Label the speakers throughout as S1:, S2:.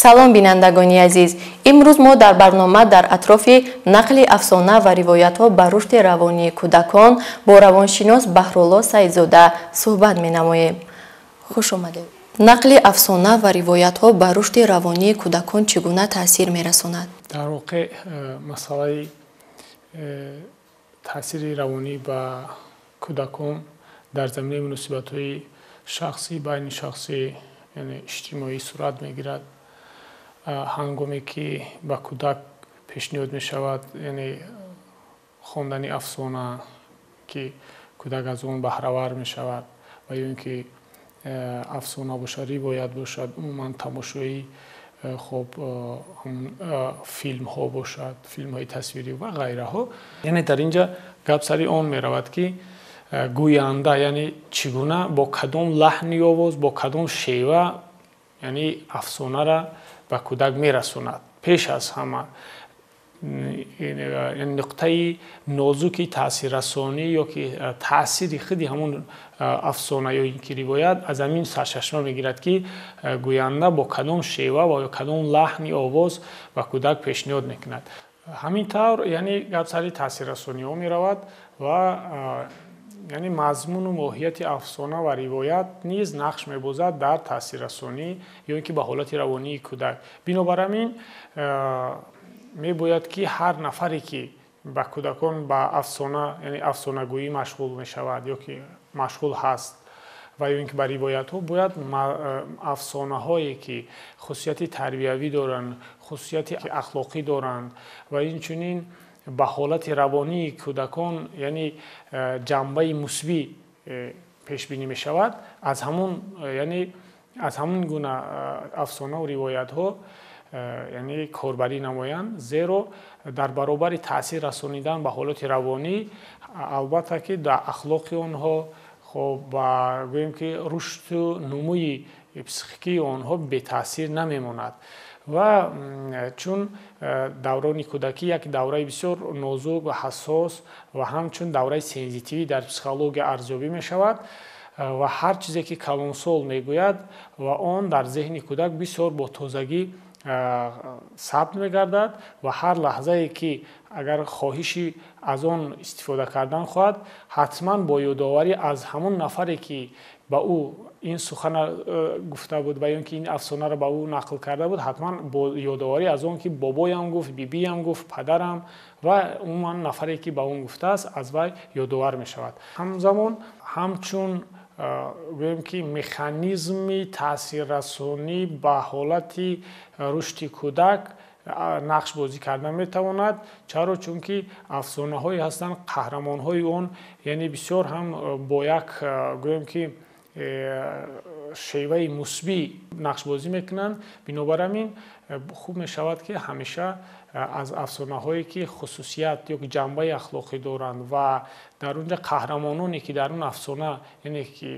S1: Салом, бинандагони азиз. Имрӯз мо дар барнома дар атрофи нақли афсона ва ривоятҳо ба рушди равонии кӯдакон бо равоншинос Баҳрулло Саидзода суҳбат менамоем. Хуш омадед. Нақли афсона ва ривоятҳо ба рушди равонии кӯдакон чӣ гуна таъсир мерасонад?
S2: Дар воқеъ масъалаи таъсири равонӣ ба кӯдакон дар заминаи муносибатҳои шахсӣ, байни шахсӣ, яъне иҷтимоӣ сурат мегирад. Ҳангоме ки ба кӯдак пешниҳод мешавад, яъне хондани афсона, ки кӯдак аз он баҳравар мешавад, ва ё ин ки афсона бошад, ривоят бошад, умуман тамошои хоб филмҳо бошад, филмҳои тасвирӣ ва ғайраҳо. Яъне дар инҷа гап сари он меравад, ки гӯянда, яъне чӣ гуна, бо кадом лаҳни овоз, бо кадом шева, яъне афсонара ба кӯдак мерасонад. Пеш аз ҳама нуқтаи нозуки таъсиррасонӣ ё ки таъсири худи ҳамон афсона ё ин ки ривоят аз ҳамин сарчашма мегирад, ки гӯянда бо кадом шева ва ё кадом лаҳни овоз ба кӯдак пешниҳод мекунад. Ҳамин тавр, яъне гап сари таъсиррасониҳо меравад ва яъне мазмуну моҳияти афсона ва ривоят низ нақш мебозад дар таъсиррасонӣ ё ин ки ба ҳолати равонии кӯдак. Бинобар ҳамин мебояд, ки ҳар нафаре, ки ба кӯдакон ба афсона, яъне афсонагӯӣ машғул мешавад ё ки машғул ҳаст ва ё ин ки ба ривоятҳо, бояд афсонаҳое, ки хусусияти тарбиявӣ доранд, хусусияти ахлоқӣ доранд ва инчунин ба ҳолати равонии кӯдакон, яъне ҷанбаи мусбӣ пешбинӣ мешавад, аз ҳамон, яъне аз ҳамон гуна афсонаву ривоятҳо, яъне корбарӣ намоянд, зеро дар баробари таъсир расонидан ба ҳолати равонӣ, албатта ки дар ахлоқи онҳо, хоб, ба гӯем ки рушду нумӯи психикии онҳо бетаъсир намемонад. Ва чун даврони кӯдакӣ як давраи бисёр нозук ва ҳассос ва ҳамчун давраи сензитивӣ дар психология арзёбӣ мешавад ва ҳар чизе ки калонсол мегӯяд ва он дар зеҳни кӯдак бисёр бо тозагӣ сабт мегардад ва ҳар лаҳзае ки агар хоҳиши аз он истифода кардан хоҳад, ҳатман бо ёдоварӣ аз ҳамон нафаре, ки ба ӯ ин сухана гуфта буд ва ё ин ки ин афсонаро ба ӯ нақл карда буд, ҳатман бо ёдоварӣ аз он ки бобоям гуфт, бибиям гуфт, падарам ва умуман нафаре, ки ба он гуфтааст, аз вай ёдовар мешавад. Ҳамзамон ҳамчун гӯем ки механизми таъсиррасонӣ ба ҳолати рушди кӯдак нақш бозӣ карда метавонад. Чаро? Чунки афсонаҳое ҳастанд, қаҳрамонҳои он, яъне бисёр ҳам бо як гӯем ки шеваи мусбӣ нақшбозӣ мекунанд. Бинобар ҳамин хуб мешавад, ки ҳамеша аз афсонаҳое, ки хусусият ё ки ҷанбаи ахлоқӣ доранд ва дар он ҷо қаҳрамононе, ки дар он афсона, яъне ки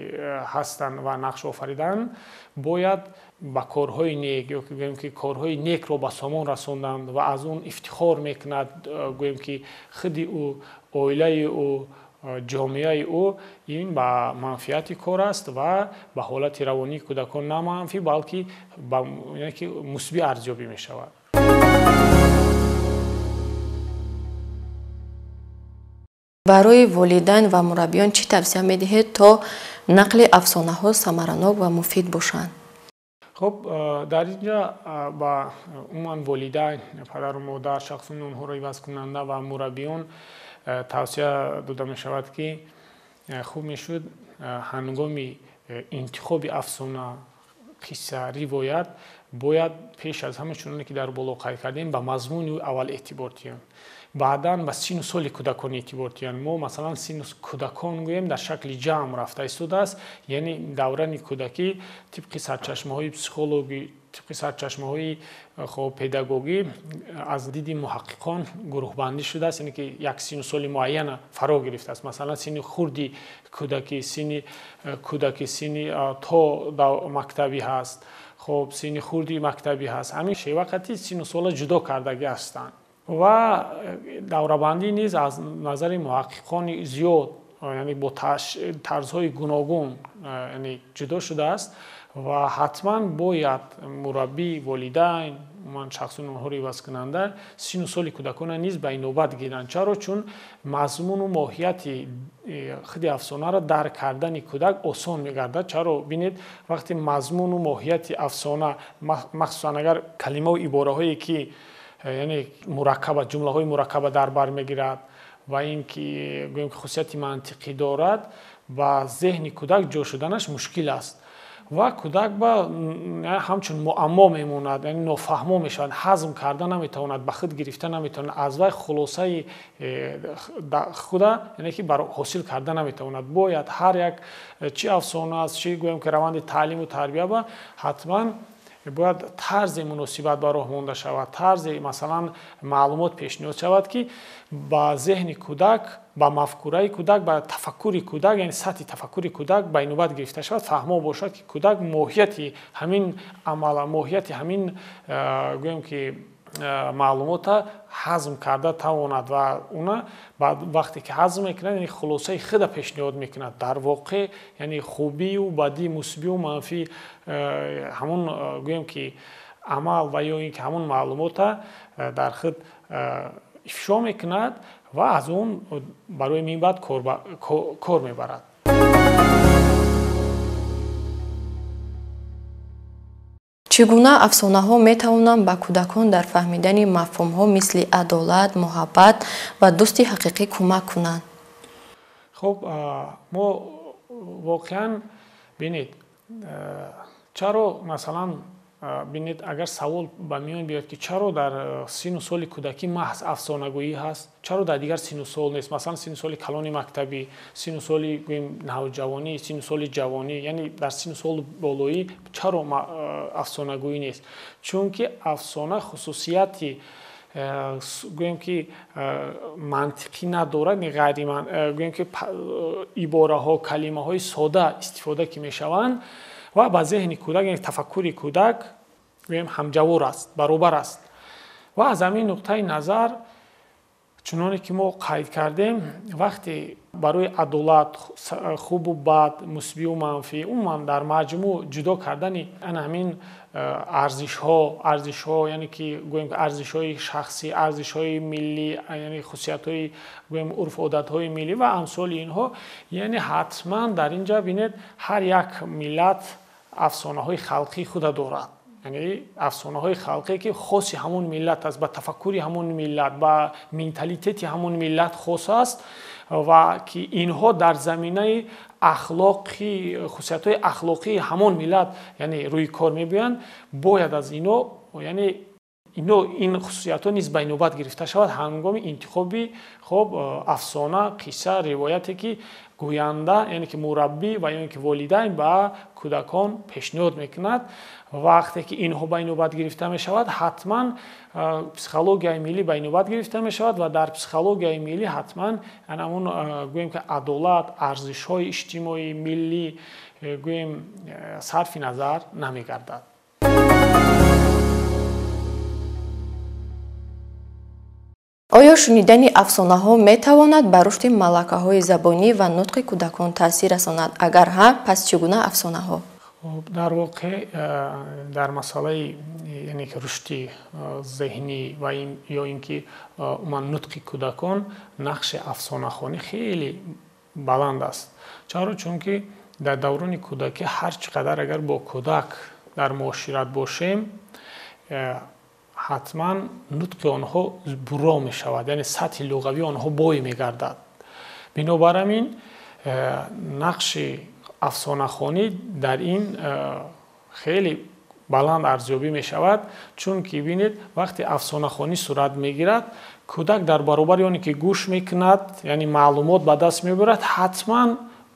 S2: ҳастанд ва нақш офариданд, бояд ба корҳои нек ё ки гӯем ки корҳои некро ба сомон расонданд ва аз он ифтихор мекунад, гӯем ки худи ӯ, оилаи ӯ, ҷомеаи ӯ, ин ба манфиати кор аст ва ба ҳолати равонии кӯдакон на манфӣ, балки яъне ки мусбӣ арзёбӣ мешавад.
S1: Барои волидайн ва мураббиён чӣ тавсия медиҳед, то нақли афсонаҳо самаранок ва муфид бошанд?
S2: Хуб, дар ин ҷо ба умуман волидайн, падару модар, шахсони онҳоро ивазкунанда ва мураббиён тавсия дода мешавад, ки хуб мешуд ҳангоми интихоби афсона, қисса, ривоят бояд пеш аз ҳама, чуноне ки дар боло қайд кардем, ба мазмуни ӯ аввал эътибор диҳем, баъдан ба сину соли кӯдакон эътибор диҳанд. Мо масалан сину кӯдакон гӯем дар шакли ҷамъ рафта истодааст, яъне даврани кӯдакӣ тибқи сарчашмаҳои психологӣ, тибқи сарчашмаҳои хоб педагогӣ аз диди муҳаққиқон гурӯҳбандӣ шудааст, яъне ки як сину соли муайяна фаро гирифтааст. Масалан сини хурди кӯдакӣ, сини кӯдакӣ, сини то мактабӣ ҳаст, хоб сини хурди мактабӣ ҳаст. Ҳамин шева қатъи сину сола ҷудо кардагӣ ҳастанд ва даврабандӣ низ аз назари муҳаққиқони зиёд яъне бо тарзҳои гуногун яъне ҷудо шудааст ва ҳатман бояд мураббӣ, волидайн, умуман шахсони онҳоро ивазкунанда сину соли кӯдакона низ ба инобат гиранд. Чаро? Чун мазмуну моҳияти худи афсонаро дарк кардани кӯдак осон мегардад. Чаро? Бинед, вақте мазмуну моҳияти афсона, махсусан агар калимаву ибораҳое ки яъне мураккаба, ҷумлаҳои мураккаба дар бар мегирад ва ин ки гӯем ки хусусияти мантиқӣ дорад, ба зеҳни кӯдак ҷо шуданаш мушкил аст ва кӯдак ба ҳамчун муаммо мемонад, яъне нофаҳмо мешавад, ҳазм карда наметавонад, ба худ гирифта наметавонад, аз вай хулосаи худа яъне ки ҳосил карда наметавонад. Бояд ҳар як чи афсона аст, чи гӯем ки раванди таълиму тарбия ба ҳатман бояд тарзи муносибат ба роҳ монда шавад, тарзи масалан маълумот пешниҳод шавад, ки ба зеҳни кӯдак, ба мафкураи кӯдак, ба тафаккури кӯдак, яъне сатҳи тафаккури кӯдак ба инобат гирифта шавад, фаҳмо бошад, ки кӯдак моҳияти ҳамин амала, моҳияти ҳамин гӯем ки маълумота ҳазм карда тавонад ва уна баъд вақте ки ҳазм мекунад, яъне хулосаи худа пешниҳод мекунад. Дар воқеъ яъне хубию бадӣ, мусбию манфӣ ҳамон гӯем ки амал ва ё ин ки ҳамон маълумота дар худ ифшо мекунад ва аз он барои минбаъд кор мебарад.
S1: Чӣ гуна афсонаҳо метавонанд ба кӯдакон дар фаҳмидани мафҳумҳо мисли адолат, муҳаббат ва дӯсти ҳақиқӣ кӯмак кунанд?
S2: Хуб, мо воқеан бинед, чаро масалан бинед, агар савол ба миён биёяд, ки чаро дар сину соли кӯдакӣ маҳз афсонагӯӣ ҳаст, чаро дар дигар сину сол нест, масалан сину соли калони мактабӣ, сину соли гӯем навҷавонӣ, сину соли ҷавонӣ, яъне дар сину соли болоӣ чаро афсонагӯӣ нест? Чунки афсона хусусияти гӯем ки мантиқӣ надорад, гӯем ки ибораҳо, калимаҳои сода истифода ки мешаванд ва ба зеҳни кӯдак, яъне тафаккури кӯдак гӯем ҳамҷавор аст, баробар аст. Ва аз ҳамин нуқтаи назар, чуноне ки мо қайд кардем, вақте барои адолат, хубу бад, мусбию манфӣ, умуман дар маҷмӯъ ҷудо кардани ана ҳамин арзишҳо, арзишҳо яъне ки гӯем арзишҳои шахсӣ, арзишҳои миллӣ, яъне хусусиятҳои гӯем урфу одатҳои миллӣ ва амсоли инҳо, яъне ҳатман дар ин ҷа бинед ҳар як миллат афсонаҳои халқии худа дорад. Яъне афсонаҳои халқие ки хоси ҳамон миллат аст, ба тафаккури ҳамон миллат, ба менталитети ҳамон миллат хос аст ва ки инҳо дар заминаи ахлоқи, хусусиятҳои ахлоқии ҳамон миллат яъне рӯи кор мебиёянд, бояд аз ино яъне ино ин хусусиятҳо низ ба инобат гирифта шавад ҳангоми интихоби хоб афсона, қисса, ривояте ки гӯянда, яъне ки мураббӣ ва ё ин ки волидайн ба кӯдакон пешниҳод мекунад. Вақте ки инҳо ба инобат гирифта мешавад, ҳатман психологияи миллӣ ба инобат гирифта мешавад ва дар психологияи миллӣ ҳатман ҳамон гӯем ки адолат, арзишҳои иҷтимоӣ, миллӣ гӯем сарфи назар намегардад.
S1: Оё шунидани афсонаҳо метавонад ба рушди малакаҳои забонӣ ва нутқи кӯдакон таъсир расонад? Агар ҳа, пас чӣ гуна афсонаҳо?
S2: Дар воқеъ дар масъалаи яъне ки рушди зеҳнӣ ва ё ин ки умуман нутқи кӯдакон нақши афсонахонӣ хеле баланд аст. Чаро? Чунки дар даврони кӯдакӣ ҳар чӣ қадар агар бо кӯдак дар муошират бошем, ҳатман нутқи онҳо бурро мешавад, яъне сатҳи луғавии онҳо бой мегардад. Бинобар ҳамин нақши афсонахонӣ дар ин хеле баланд арзёбӣ мешавад, чунки бинед вақте афсонахонӣ сурат мегирад, кӯдак дар баробари оне ки гӯш мекунад, яъне маълумот ба даст меорад, ҳатман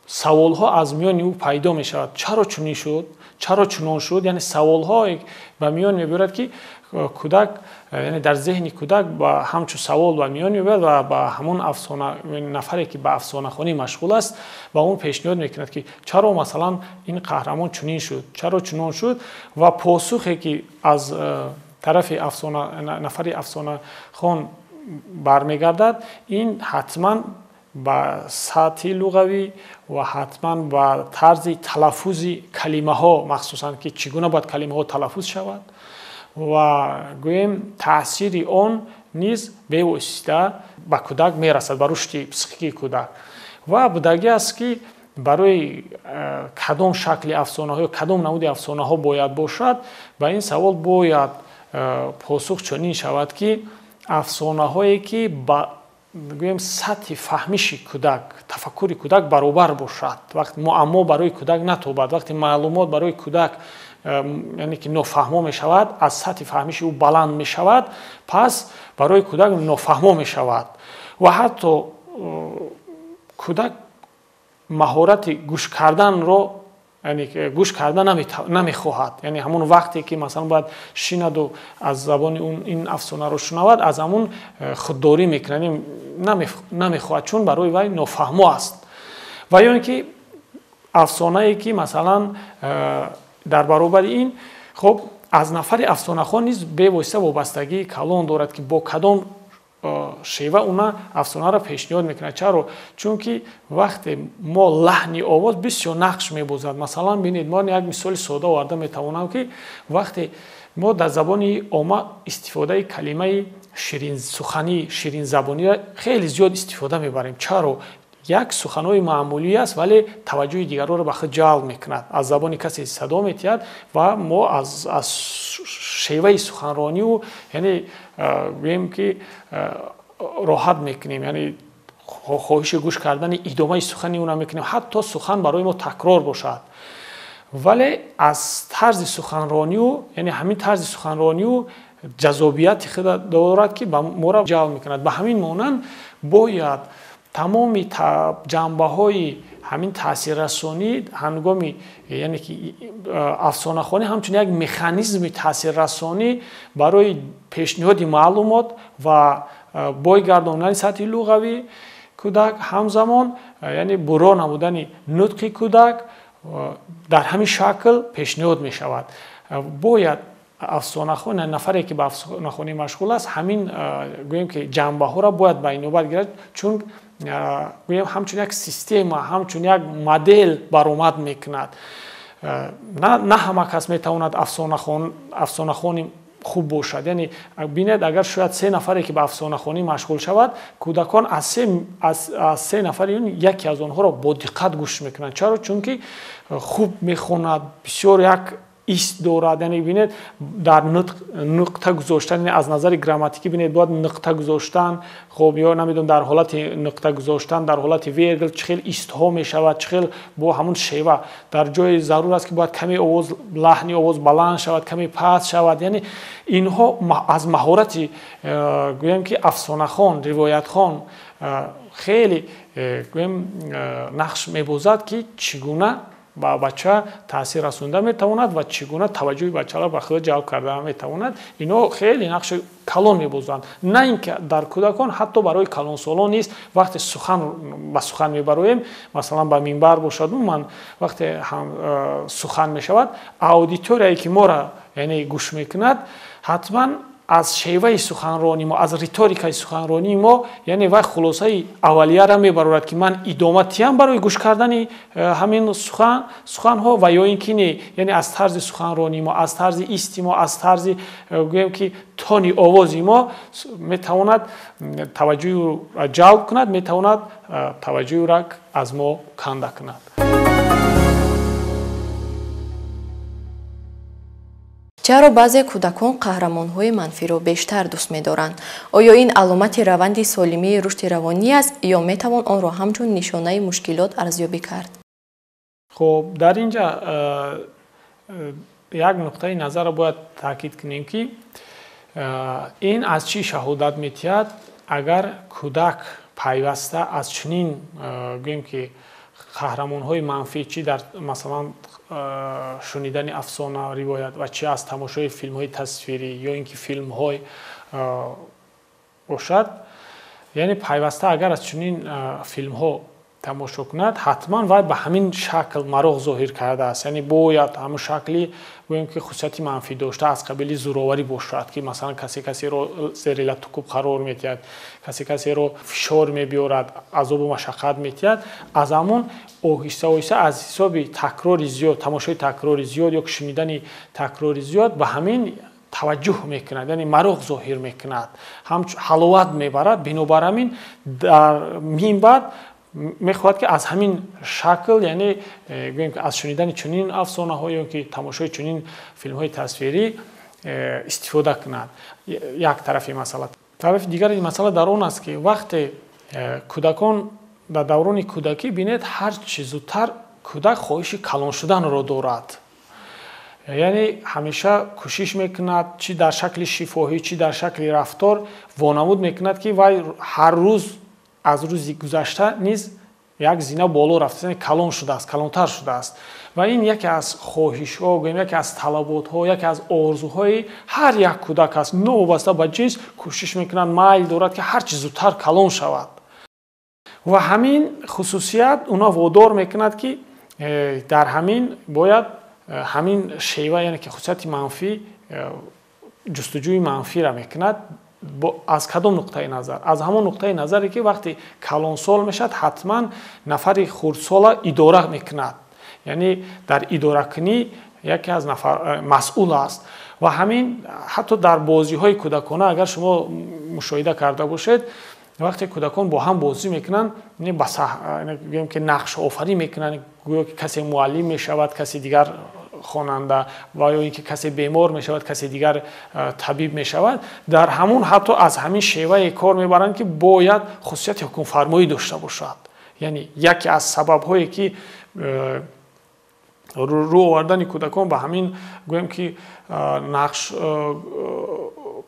S2: саволҳо аз миёни ӯ пайдо мешавад. Чаро чунин шуд? Чаро чунон шуд? Яъне саволҳо ба миён мебиёрад, ки кӯдак, яъне дар зеҳни кӯдак ба ҳамчун савол ба миён мебиёрад ва ба ҳамон афсона нафаре ки ба афсонахонӣ машғул аст, ба он пешниҳод мекунад, ки чаро масалан ин қаҳрамон чунин шуд, чаро чунон шуд, ва посухе ки аз тарафи нафари афсонахон бармегардад, ин ҳатман ба сатҳи луғавӣ ва ҳатман ба тарзи талаффузи калимаҳо, махсусан ки чӣ гуна бояд калимаҳо талаффуз шавад ва гӯем таъсири он низ бевосита ба кӯдак мерасад, ба рушди психикии кӯдак. Ва будагӣ аст, ки барои кадом шакли афсонаҳо ё кадом намуди афсонаҳо бояд бошад, ба ин савол бояд посух чунин шавад, ки афсонаҳое ки ба гӯем сатҳи фаҳмиши кӯдак, тафаккури кӯдак баробар бошад, вақт муаммо барои кӯдак натобад, вақте маълумот барои кӯдак яъне ки нофаҳмо мешавад, аз сатҳи фаҳмиши ӯ баланд мешавад, пас барои кӯдак нофаҳмо мешавад ва ҳатто кӯдак маҳорати гӯш карданро, яъне гӯш кардан намехоҳад. Яъне ҳамон вақте ки масалан бояд шинаду аз забони ин афсонаро шунавад, аз ҳамон худдорӣ мекунад, намехоҳад, чун барои вай нофаҳмо аст. Ва ё ин ки афсонае ки масалан дар баробари ин, хоб, аз нафари афсонахон низ бевосита вобастагии калон дорад, ки бо кадом шева уна афсонаро пешниҳод мекунад. Чаро? Чунки вақте мо лаҳни овоз бисёр нақш мебозад. Масалан, бинед, мо як мисоли сода оварда метавонам, ки вақте мо дар забони омма истифодаи калимаи ширинсуханӣ, ширинзабониро хеле зиёд истифода мебарем. Чаро? Як суханҳои маъмулӣ аст, вале таваҷҷӯҳи дигаронро ба худ ҷалб мекунад, аз забони касе садо метиҳад ва мо аз шеваи суханронию, яъне гӯем ки роҳат мекунем, яъне хоҳиши гӯш кардани идомаи сухани ӯ намекунем, ҳатто сухан барои мо такрор бошад. Вале аз тарзи суханронию, яъне ҳамин тарзи суханронию ҷазобияти худ дорад, ки ба моро ҷалб мекунад. Ба ҳамин монанд бояд тамоми ҷанбаҳои ҳамин таъсиррасонӣ ҳангоми, яъне ки афсонахонӣ ҳамчун як механизми таъсиррасонӣ барои пешниҳоди маълумот ва бой гардондани сатҳи луғавии кӯдак, ҳамзамон яъне буро намудани нутқи кӯдак дар ҳамин шакл пешниҳод мешавад. Бояд афсонахон, нафаре ки ба афсонахонӣ машғул аст, ҳамин гӯем ки ҷанбаҳоро бояд ба инобат гирад, чун гӯем ҳамчун як система, ҳамчун як модел баромад мекунад. На ҳама кас метавонад афсонахони хуб бошад. Яъне бинед, агар шояд се нафаре ки ба афсонахонӣ машғул шавад, кӯдакон аз се нафари он яке аз онҳоро бо диққат гӯш мекунанд. Чаро? Чунки хуб мехонад, бисёр як ист дорад. Яъне бинед, дар нуқта гузоштан, аз назари грамматикӣ бинед, бояд нуқта гузоштан, хоб, ё намедонам, дар ҳолати нуқта гузоштан, дар ҳолати вергл чӣ хел истҳо мешавад, чӣ хел бо ҳамун шева дар ҷои зарур аст, ки бояд каме овоз, лаҳни овоз баланд шавад, каме паст шавад. Яъне инҳо аз маҳорати гӯем ки афсонахон, ривоятхон хеле гӯем нақш мебозад, ки чӣ гуна ба бача таъсир расонда метавонад ва чӣ гуна таваҷҷӯҳи бачаро ба худ ҷалб карда метавонад. Ино хеле нақши калон мебозанд, на ин ки дар кӯдакон, ҳатто барои калонсолон низ. Вақте сухан ба сухан мебароем, масалан ба минбар бошад, умуман вақте сухан мешавад, аудиторияе ки моро яъне гӯш мекунад, ҳатман аз шеваи суханронии мо, аз риторикаи суханронии мо, яъне вай хулосаи аввалияро мебарорад, ки ман идома тиям барои гӯш кардани ҳамин суханҳо ва ё ин ки не. Яъне аз тарзи суханронии мо, аз тарзи исти мо, аз тарзи гӯем ки тони овози мо метавонад таваҷҷӯҳро ҷалб кунад, метавонад таваҷҷӯҳро аз мо канда кунад.
S1: Чаро баъзе кӯдакон қаҳрамонҳои манфиро бештар дӯст медоранд? Оё ин аломати раванди солимии рушди равонӣ аст ё метавон онро ҳамчун нишонаи мушкилот арзёбӣ кард?
S2: Хуб, дар ин ҷа як нуқтаи назарро бояд таъкид кунем, ки ин аз чӣ шаҳодат метиҳад? Агар кӯдак пайваста аз чунин гӯем ки қаҳрамонҳои манфӣ, чӣ дар масалан шунидани афсона, ривоят ва чӣ аз тамошои филмҳои тасвирӣ ё ин ки филмҳои бошад, яъне пайваста агар аз чунин филмҳо тамошо кунад, ҳатман вай ба ҳамин шакл мароқ зоҳир кардааст. Яъне бояд ҳамун шакли гӯем ки хусусияти манфӣ дошта аз қабили зӯроварӣ бошад, ки масалан касе касеро зери латукӯб қарор медиҳад, касе касеро фишор мебиёрад, азобу машаққат медиҳад. Аз ҳамон оҳиста оҳиста аз ҳисоби такрори зиёд, тамошои такрори зиёд ё шунидани такрори зиёд ба ҳамин таваҷҷӯҳ мекунад, яъне мароқ зоҳир мекунад, ҳам ҳаловат мебарад. Бинобар ҳамин дар мин баъд мехоҳад ки аз ҳамин шакл, яъне гӯем ки аз шунидани чунин афсонаҳо ё ки тамошои чунин филмҳои тасвирӣ истифода кунад. Як тарафи масъала. Тарафи дигари масъала дар он аст, ки вақте кӯдакон дар даврони кӯдакӣ бинед, ҳар чӣ зудтар кӯдак хоҳиши калон шуданро дорад. Яъне ҳамеша кӯшиш мекунад, чӣ дар шакли шифоҳӣ, чӣ дар шакли рафтор вонамуд мекунад, ки вай ҳар рӯз аз рӯзи гузашта низ як зина боло рафта, яъне калон шудааст, калонтар шудааст. Ва ин яке аз хоҳишҳо, гӯем яке аз талаботҳо, яке аз орзуҳои ҳар як кӯдак аст. Новобаста ба ҷинс кӯшиш мекунад, майл дорад, ки ҳар чӣ зудтар калон шавад. Ва ҳамин хусусият уна водор мекунад, ки дар ҳамин бояд ҳамин шева, яъне ки хусусияти манфӣ, ҷустуҷӯи манфиро мекунад. Аз кадом нуқтаи назар? Аз ҳамон нуқтаи назаре, ки вақте калонсол мешавад, ҳатман нафари хурдсола идора мекунад. Яъне дар идоракунӣ яке аз нафар масъул аст. Ва ҳамин ҳатто дар бозиҳои кӯдакона агар шумо мушоҳида карда бошед, вақте кӯдакон бо ҳам бозӣ мекунанд, гӯем ки нақшофарӣ мекунанд, гӯё ки касе муаллим мешавад, касе дигар хонанда, ва ё ин ки касе бемор мешавад, касе дигар табиб мешавад. Дар ҳамун ҳатто аз ҳамин шевае кор мебаранд, ки бояд хусусияти ҳукмфармоӣ дошта бошад. Яъне яке аз сабабҳое ки рӯ овардани кӯдакон ба ҳамин гӯем ки нақш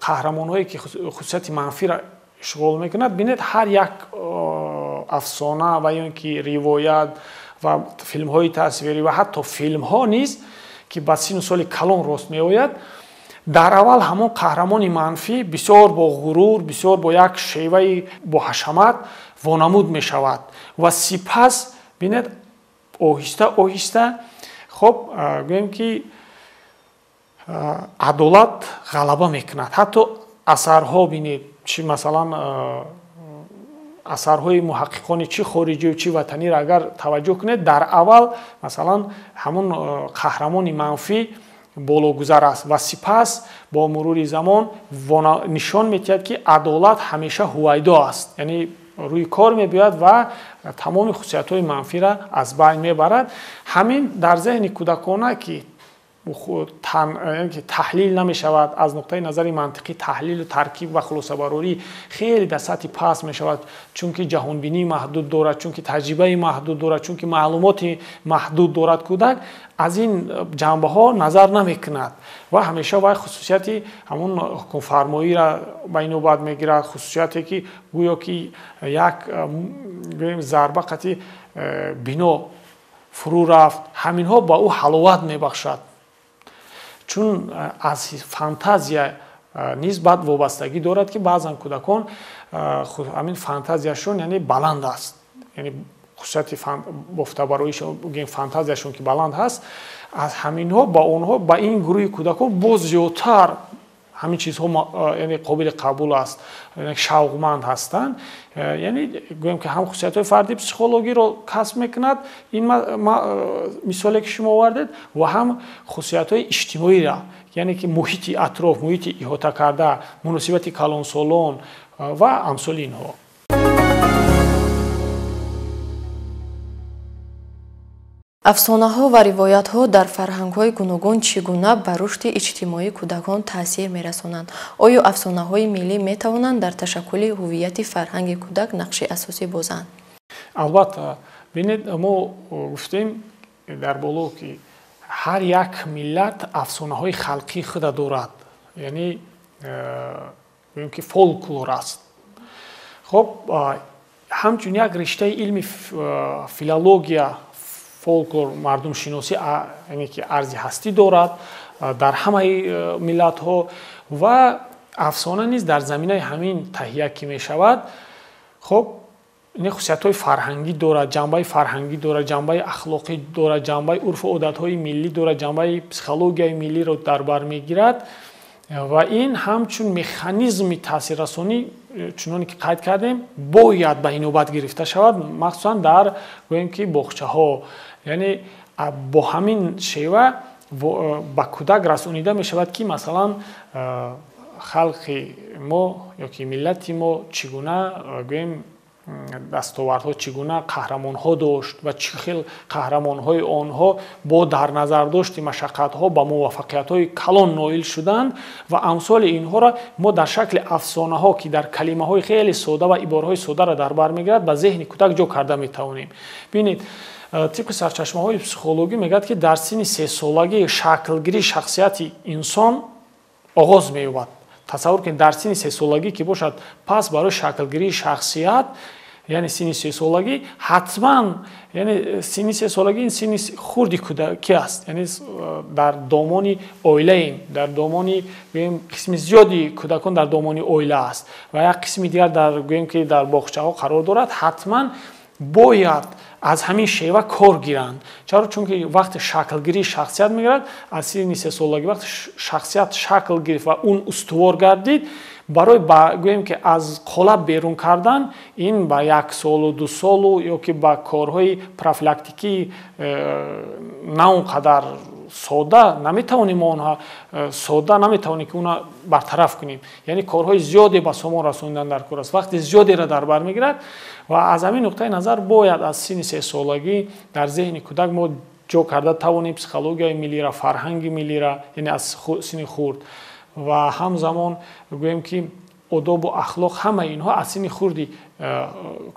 S2: қаҳрамонҳое ки хусусияти манфиро ишғол мекунад, бинед ҳар як афсона ва ё ин ки ривоят ва филмҳои тасвирӣ ва ҳатто филмҳо низ ки ба сину соли калон рост меояд, дар аввал ҳамон қаҳрамони манфӣ бисёр бо ғурур, бисёр бо як шеваи бо ҳашамат вонамуд мешавад ва сипас бинед оҳиста оҳиста хоб гӯем ки адолат ғалаба мекунад. Ҳатто асарҳо бинед, чи масалан асарҳои муҳаққиқони чӣ хориҷию чӣ ватаниро агар таваҷҷӯҳ кунед, дар аввал масалан ҳамон қаҳрамони манфӣ бологузар аст ва сипас бо мурури замон нишон медиҳад, ки адолат ҳамеша ҳувайдо аст, яъне рӯи кор мебиёяд ва тамоми хусусиятҳои манфиро аз байн мебарад. Ҳамин дар зеҳни кӯдакона ки таҳлил намешавад, аз нуқтаи назари мантиқӣ таҳлилу таркиб ва хулосабарорӣ хеле дар сатҳи паст мешавад, чунки ҷаҳонбинии маҳдуд дорад, чунки таҷрибаи маҳдуд дорад, чунки маълумоти маҳдуд дорад. Кӯдак аз ин ҷанбаҳо назар намекунад ва ҳамеша вай хусусияти ҳамон ҳукмфармоиро ба инобат мегирад, хусусияте ки гӯё ки як зарба қати бино фурӯ рафт, ҳаминҳо ба ӯ ҳаловат мебахшад. Чун аз фантазия низ баъд вобастагӣ дорад, ки баъзан кӯдакон ҳамин фантазияшон яъне баланд аст, яъне хусусияти бофтабароишон фантазияшон ки баланд ҳаст, аз ҳаминҳо ба онҳо ба ин гурӯҳи кӯдакон боз зиёдтар ҳамин чизҳо яъне қобили қабул аст, шавқманд ҳастанд. Яъне гӯем ки ҳам хусусиятҳои фардии психологиро касб мекунад ин мисоле ки шумо овардед, ва ҳам хусусиятҳои иҷтимоиро, яъне ки муҳити атроф, муҳити иҳота карда, муносибати калонсолон ва амсоли инҳо.
S1: Афсонаҳо ва ривоятҳо дар фарҳангҳои гуногун чӣ гуна ба рушди иҷтимоии кӯдакон таъсир мерасонанд? Оё афсонаҳои миллӣ метавонанд дар ташаккули ҳуввияти фарҳанги кӯдак нақши асосӣ бозанд?
S2: Албатта, бинед, мо гуфтем дар боло, ки ҳар як миллат афсонаҳои халқии худа дорад, яъне гӯем ки фолклор аст. Хоб, ҳамчун як риштаи илми филология фолклор мардумшиносӣ яъне ки арзи ҳастӣ дорад дар ҳамаи миллатҳо ва афсона низ дар заминаи ҳамин таҳия ки мешавад. Хоб, ин хусусиятҳои фарҳангӣ дорад, ҷанбаи фарҳангӣ дорад, ҷанбаи ахлоқӣ дорад, ҷанбаи урфу одатҳои миллӣ дорад, ҷанбаи психологияи миллиро дар бар мегирад ва ин ҳамчун механизми таъсиррасонӣ, чуноне ки қайд кардем, бояд ба инобат гирифта шавад, махсусан дар гӯем ки боғчаҳо. Яъне бо ҳамин шева ба кӯдак расонида мешавад, ки масалан халқи мо ё ки миллати мо чӣ гуна гӯем дастовардҳо, чӣ гуна қаҳрамонҳо дошт ва чӣ хел қаҳрамонҳои онҳо бо дар назардошти машаққатҳо ба муваффақиятҳои калон ноил шуданд ва амсоли инҳоро мо дар шакли афсонаҳо, ки дар калимаҳои хеле сода ва ибораҳои содаро дар бар мегирад, ба зеҳни кӯдак ҷо карда метавонем. Бинед, тибқи сарчашмаҳои психологӣ мегӯяд, ки дар синни сесолагӣ шаклгирии шахсияти инсон оғоз меёбад. Тасаввур кунед, дар синни сесолагӣ ки бошад, пас барои шаклгирии шахсият, яъне синни сесолагӣ ҳатман, яъне синни сесолагӣ ин синни хурди кӯдакӣ аст, яъне дар домони оилаем, дар домони гӯем қисми зиёди кӯдакон дар домони оила аст ва як қисми дигар дар гӯем ки дар боғчаҳо қарор дорад, ҳатман бояд аз ҳамин шева кор гиранд. Чаро? Чунки вақте шаклгирии шахсият мегирад, аз синни сесолагӣ вақте шахсият шакл гирифт ва он устувор гардид, барои гӯем ки аз қолаб берун кардан ин ба як солу ду солу ё ки ба корҳои профилактикӣ на он қадар сода наметавонем, мо онҳо сода наметавонем ки онро бартараф кунем. Яъне корҳои зиёде ба сомон расонидан дар кор аст, вақти зиёдеро дар бар мегирад ва аз ҳамин нуқтаи назар бояд аз синни сесолагӣ дар зеҳни кӯдак мо ҷо карда тавонем психологияи миллиро, фарҳанги миллиро, яъне аз синни хурд ва ҳамзамон гӯем ки одобу ахлоқ, ҳамаи инҳо аз синни хурди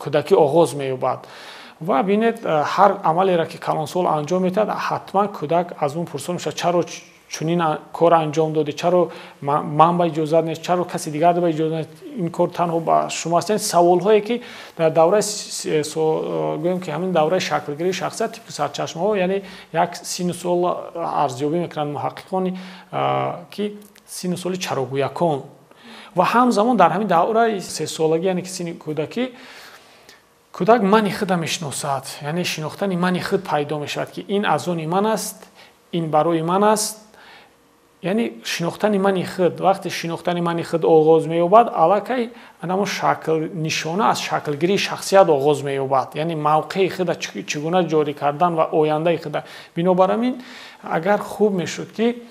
S2: кӯдакӣ оғоз меёбад. Ва бинед, ҳар амалеро ки калонсол анҷом медиҳад, ҳатман кӯдак аз он пурсон мешавад, чаро чунин кор анҷом додӣ, чаро ман ба иҷозат нест, чаро каси дигар ба иҷозат нест, ин кор танҳо ба шумо аст. Яъне саволҳое ки дар давраи гӯем ки ҳамин давраи шаклгирии шахсият тибқи сарчашмаҳо, яъне як синну сол арзёбӣ мекунанд муҳаққиқони, ки синну соли чарогӯякон ва ҳамзамон дар ҳамин давраи сесолагӣ, яъне ки синни кӯдакӣ, кӯдак мани худро мешиносад, яъне шинохтани мани худ пайдо мешавад, ки ин аз они ман аст, ин барои ман аст, яъне шинохтани мани худ. Вақте шинохтани мани худ оғоз меёбад, аллакай ҳамон шакл нишона аз шаклгирии шахсият оғоз меёбад, яъне мавқеи худро чӣ гуна ҷорӣ кардан ва ояндаи худро. Бинобар ин агар хуб мешуд ки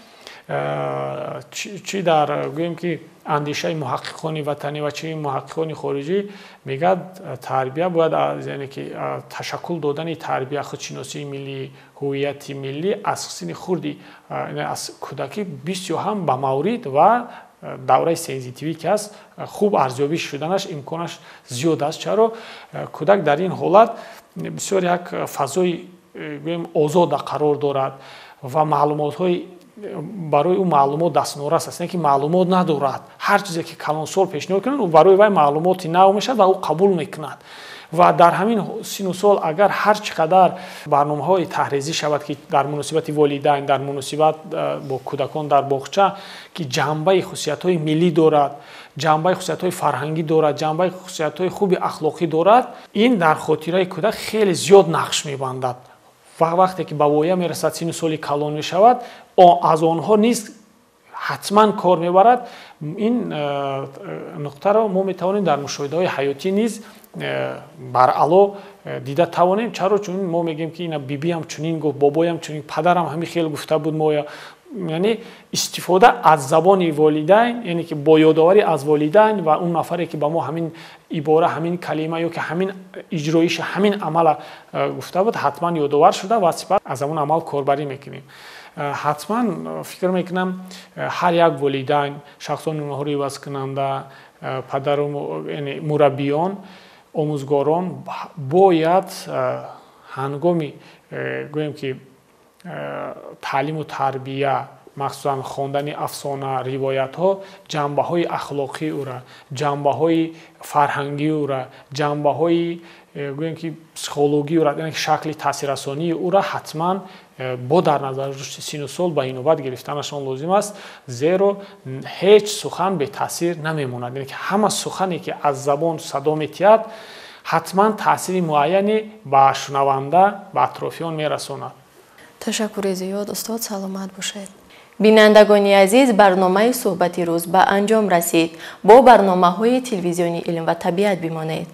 S2: чӣ дар гӯем ки андешаи муҳаққиқони ватанӣ ва чӣ муҳаққиқони хориҷӣ мегӯяд, тарбия бояд, яъне ки ташаккул додани тарбия, худшиносии миллӣ, ҳувияти миллӣ аз синни хурди, аз кӯдакӣ бисёр ҳам ба маврид ва давраи сензитивӣ ки аст, хуб арзёбӣ шуданаш имконаш зиёд аст. Чаро? Кӯдак дар ин ҳолат бисёр як фазои гӯем озода қарор дорад ва маълумотҳои барои ӯ маълумот дастнорас аст, не ки маълумот надорад. Ҳар чизе ки калонсол пешниҳод кунад, барои вай маълумоти нав мешавад ва ӯ қабул мекунад. Ва дар ҳамин синну сол агар ҳар чӣ қадар барномаҳои таҳризӣ шавад, ки дар муносибати волидайн, дар муносибат бо кӯдакон дар боғча, ки ҷанбаи хусусиятҳои миллӣ дорад, ҷанбаи хусусиятҳои фарҳангӣ дорад, ҷанбаи хусусиятҳои хуби ахлоқӣ дорад, ин дар хотираи кӯдак хеле зиёд нақш мебандад. Ва вақте ки ба воя мерасад, синну соли калон мешавад, аз онҳо низ ҳатман кор мебарад. Ин нуқтаро мо метавонем дар мушоҳидаҳои ҳаётӣ низ баръало дида тавонем. Чаро? Чун мо мегӯем ки ина бибиам чунин гуфт, бобоям чунин, падарам ҳамин хел гуфта буд моя. Яъне истифода аз забони волидайн, яъне ки бо ёдоварӣ аз волидайн ва он нафаре ки ба мо ҳамин ибора, ҳамин калима ё ки ҳамин иҷроиши ҳамин амала гуфта буд, ҳатман ёдовар шуда ва сипас аз ҳамон амал корбарӣ мекунем. Ҳатман фикр мекунам ҳар як волидайн, шахсони онҳоро ивазкунанда, падару яъне мураббиён, омӯзгорон бояд ҳангоми гӯем ки таълиму тарбия, махсусан хондани афсона, ривоятҳо, ҷанбаҳои ахлоқии ӯра, ҷанбаҳои фарҳангии ӯра, ҷанбаҳои гӯем ки психологии ӯра, яъне шакли таъсиррасонии ӯра ҳатман бо дар назар дошти синну сол ба инобат гирифтанашон лозим аст, зеро ҳеҷ сухан бетаъсир намемонад. Яъне ки ҳама сухане ки аз забон садо метиҳад, Ҳатман таъсири муайяне ба шунаванда, ба атрофиён мерасонад.
S1: Ташаккури зиёд, устод, саломат бошед. Бинандагони азиз, барномаи суҳбати рӯз ба анҷом расид. Бо барномаҳои телевизиони «Илм ва табиат» бимонед.